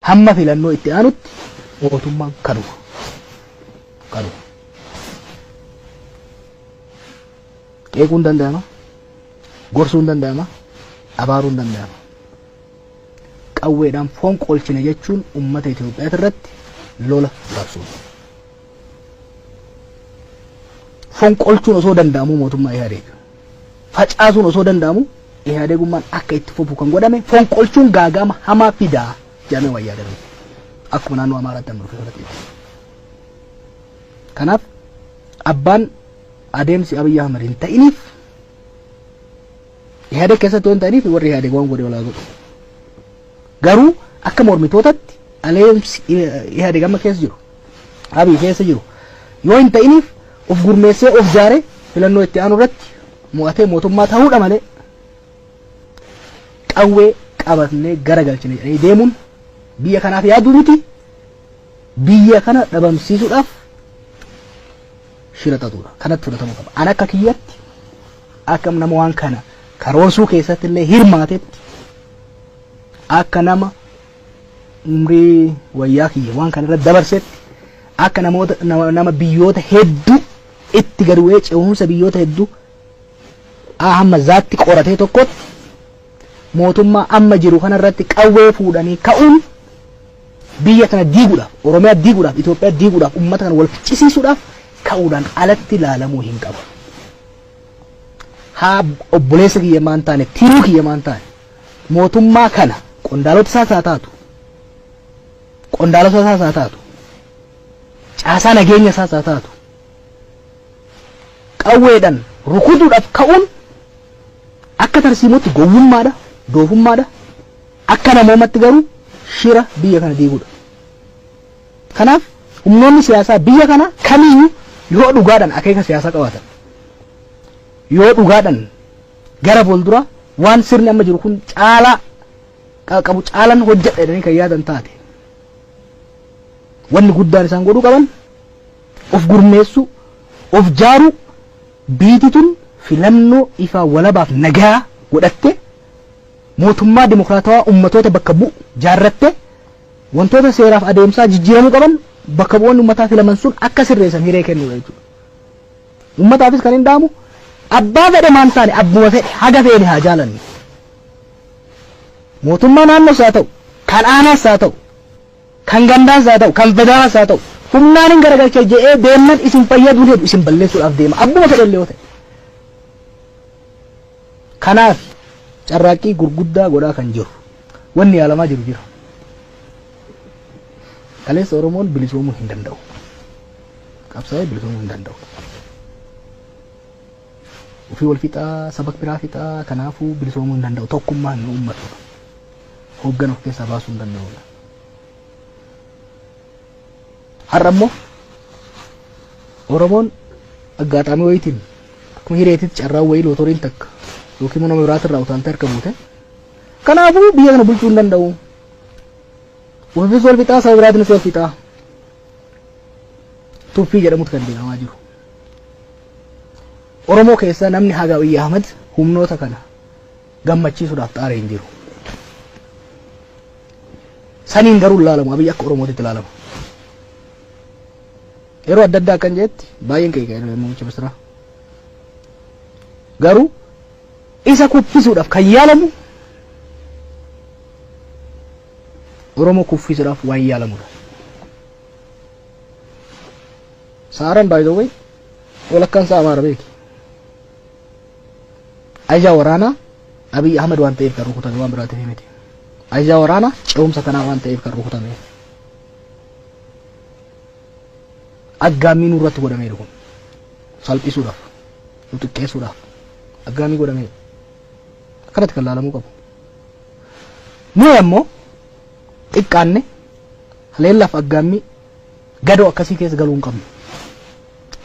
Hamma filannoo itti aanutti mootummaan kanuma. Kanuma. Qeequun danda'ama. Gorsuun danda'ama. Abaaruun danda'ama. Qawweedhaan fonqolchina jechuun uummata Itoophiyaa irratti lola labsuudha. Fonqolchuun osoo danda'amuu mootummaa Ihaadeeg. Facaasuun osoo danda'amu Ihaadeegummaan akka itti fufu kan godhame fonqolchuun gaaga'ama hamaa fidaa jedhamee waan yaadame. Akkuma naannoo Amaaraatti amma dhufe fudhateeti. Kanaaf abbaan adeemsi Abiyyi Ahmad hin ta'iniif Ihaadeeg keessatti waan ta'aniif warri Ihaadeeg waan godhe walaa godhu. Garuu akka mormitootatti adeemsi Ihaadeeg amma keessa jiru, Abiy keessa jiru yoo hin ta'iniif of gurmeessee of jaaree filannoo itti aanu irratti mo'atee mootummaa ta'uudha malee qawwee qabatnee garagalchine jedhanii deemuun biyya kanaaf yaaduu miti, biyya kana dhabamsiisuudhaaf shira xaxuudha. Kanatti fudhatamuu qaba. An akka kiyyatti, akka nama waan kana karoorsuu keessatti illee hirmaatetti, akka nama umrii wayyaa kiyya waan kana irra dabarsetti, akka namoota nama biyyoota hedduu itti gadi bu'ee ce'umsa biyyoota hedduu hamma zaatti qoratee tokkotti, mootummaa amma jiru kana irratti qawwee fuudhanii ka'uun biyya tana diiguudhaaf, Oromiyaa diiguudhaaf, Itoophiyaa diiguudhaaf, uummata kana wal ficcisiisuudhaaf ka'uudhaan alatti ilaalamuu hin qabu. Haa obboleessa kiyya maan taane, tiruu kiyya maan taane, mootummaa kana qondaalota isaas haa taatu, qondaalota isaas haa taatu, caasaa nageenya isaas haa taatu, qawweedhaan rukutuudhaaf ka'uun akka tarsiimootti gowwummaadha, doofummaadha. Akka namoomatti garuu shira biyya kana diiguudha. Kanaaf humnoonni siyaasaa biyya kana kamiyyuu yoo dhugaadhaan akeeka siyaasaa qabaatan, yoo dhugaadhaan gara fuulduraa waan sirni amma jiru kun caalaa qabu caalan hojjedha jedhanii kan yaadan taate, wanni guddaan isaan godhuu qaban of gurmeessuu, of jaaruu, biiti tun filannoo ifaa walabaaf nagaa godhatte, mootummaa dimokiraatawaa ummatoota bakka bu'u jaarratte, wantoota seeraaf adeemsaa jijjiiramuu qaban bakka bu'oonni ummataa filaman sun akka sirreessan hiree kennuudha jechuudha. Ummataafis kan hin dhaamu, abbaa fedhe maan taane, abbuma fedhe haga feene haa jaalannu. Mootummaa naannoos haa ta'u, kan aanaas haa ta'u, kan gandaas haa ta'u, kan federaalaas haa ta'u, humnaan hin garagalcha jedhee deemnan isin fayyaduu hedu isin balleessuudhaaf deema. Abbuma fedhe illee yoo ta'e. Kanaaf carraaqqii gurguddaa godhaa kan jiru. Wanni yaalamaa jiru jira. Kaleessa Oromoon bilisoomuu hin danda'u. Qabsaa'ee bilisoomuu hin danda'u. Ofii wal fixaa, saba biraa fixaa, kanaafuu bilisoomuu hin danda'u. Tokkummaa hin uummatu. Hooggana of keessaa baasuu hin danda'u. Har'a immoo Oromoon aggaaxaamii wayiitiin akkuma hireetitti carraan wayii lootoriin takka yookiin immoo nama biraatirraa utaaltee harka buute. Kanaafuu biyya kana bulchuu hin danda'u. Ofiifis wal fixaa, saba biraatiinis wal fixaa. Tuffii jedhamutu kan deemamaa jiru. Oromoo keessaa namni haga Abiyyi Ahmad humnoota kana gammachiisuudhaaf xaaree hin jiru. Saniin garuu hin laalamu, Abiyyi akka Oromootitti ilaalama. Yeroo adda addaa akkan jeetti baay'een qeeqa muummicha ministeeraa. Garuu isa kuffisuudhaaf kan yaalamu Oromoo kuffisuudhaaf waan yaalamudha. Saaraan, by the way, walakkaan isaa Amaara beeki. Ajajaa waraanaa Abiy Ahmed waan ta'eef kan rukutame, waan biraatiif miti. Ajajaa waraanaa ce'umsa kanaa waan ta'eef kan rukutame. Aggaammii nurratti godhameeru kun salphisuudhaaf, nu xiqqeessuudhaaf aggaammii godhameeru. Akkanatti kan laalamuu qabu. Nuyi ammoo xiqqaanne haleellaaf aggaammii gadoo akkasii keessa galuu hin qabnu.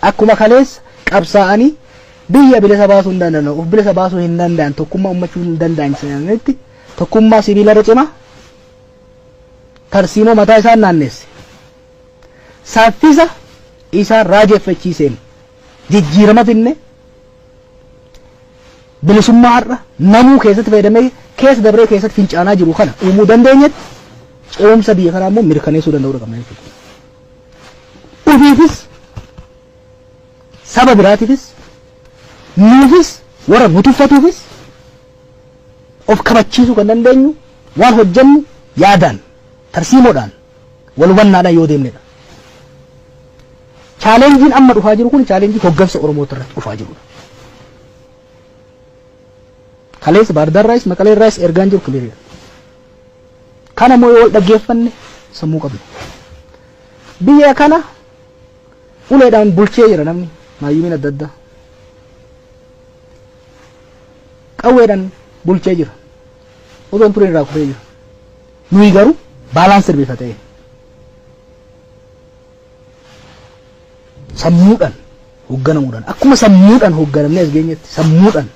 Akkuma kaleessa qabsaa'anii biyya bilisa baasuu hin danda'an, of bilisa baasuu hin danda'an, tokkummaa ummachuu hin danda'an jedhanitti, tokkummaa sibiilarra cimaa tarsiimoo mataa isaan naannesse. Saffisa isaan raajeffachiiseen jijjiirama finne, bilisummaa har'a namuu keessatti fayyadamee keessa dabree keessatti fincaanaa jiru kana uumuu dandeenyetti, Ce'umsa biyya kanaa immoo mirkaneessuu danda'uu qabna jechuudha. Ofiifis, saba biraatiifis, nuufis, warra nu tuffatuufis of kabachiisuu kan dandeenyu waan hojjennu yaadaan, tarsiimoodhaan, wal hubannaadhaan yoo deemnedha. Challengeiin amma dhufaa jiru kun challenge hoggansa Oromoota irratti dhufaa jirudha. Kaleessa Baardaarraayis Maqaleerraayis ergaan jiru clearidha. Kana immoo yoo wal dhaggeeffanne sammuu qabna. Biyya kana uleedhaan bulchee jira namni maayyimiin adda addaa. Qawweedhaan bulchee jira. Otoo hin turin irraa kufee jira. Nuyi garuu balance bifa ta'e sammuudhaan hoogganamuudhaan, akkuma sammuudhaan hoogganamnee as geenyetti, sammuudhaan,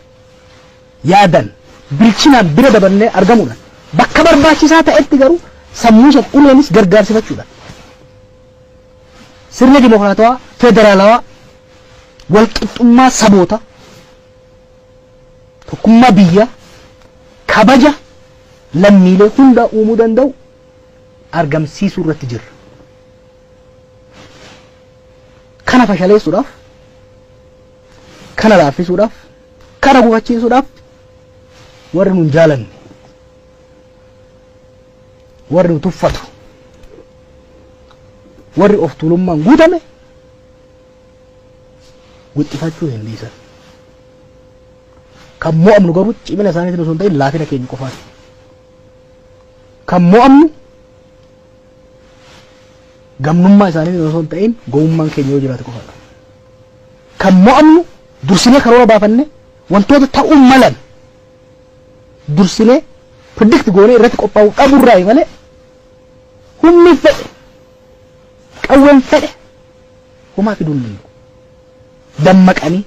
yaadan, bilchinaan bira dabannee argamuudhaan, bakka barbaachisaa ta'etti garuu sammuu san uleenis gargaarsifachuudhaan, sirna dimokiraatawaa federaalawaa, walqixxummaa saboota, tokkummaa biyyaa, kabaja lammiilee hundaa uumuu danda'u argamsiisuu irratti jirra. Kana fashaleessuudhaaf, kana laaffisuudhaaf, kana gufachiisuudhaaf warri nun jaalanne, warri nu tuffatu, warri of tuulummaan guutame wixxifachuu hin dhiisan. Kan mo'amnu garuu cimina isaaniitiin osoo hin ta'in laafina keenya qofaati. Kan mo'amnu gamnummaa isaaniitiin osoo hin ta'in gowwummaan keenya yoo jiraate qofaadha. Kan mo'amnu dursinee karoora baafanne, wantoota ta'uu malan dursinee predict goonee irratti qophaa'uu dhabuurraayi malee humni fedhe, qawween fedhe homaa fiduu hin danda'u. Dammaqanii